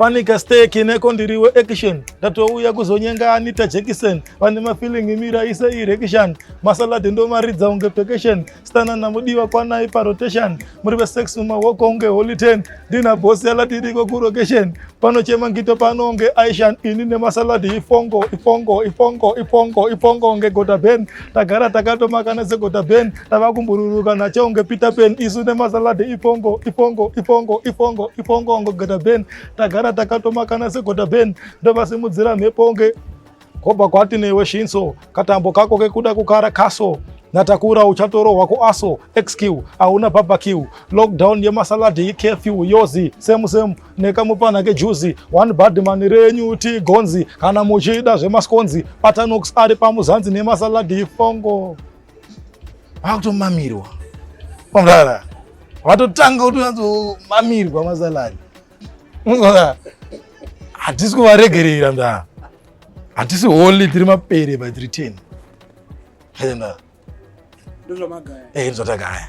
Fanika steki neko ndiriwe action. Ndatouya kuzonyenga Anita Jackson. Vane mafeeling mira ise erection. Masalad ndomaridza unge vacation. Stana namudiwa kwanai pa rotation. Muri ve sex mumawoko unge holy ten. Ndina boss yala tiriko ku location. Panochema ngito pano unge Aishan. Ini nemasalad ifongo ifongo ifongo ifongo ifongo unge gota ben. Tagara takatomakana segota ben. Tava kumbururuka nacho unge Peter Pan. Isu nemasalad ifongo ifongo ifongo ifongo ifongo unge gota ben. Tagara takatomakana segota ben. Ndovasimudzira mhepo unge kobva kwati newe shinso katambo kako kekuda kukara kaso natakura uchatorohwa kuaso xq hauna barbecue lockdown yemasalad yecurfew yozi semu semu nekamupana kejuzi one badman renyu tigonzi kana muchida zvemaskonzi patanox ari pamuzanzi nemasalad ifongo vakutomamirwa omdara vatotanga kutonatsomamirwa masalad hatisi kuvaregerera ndaa hatisi holy tiri mapere by tiri 10 ndozvamagaya eh, ndozvatagaya.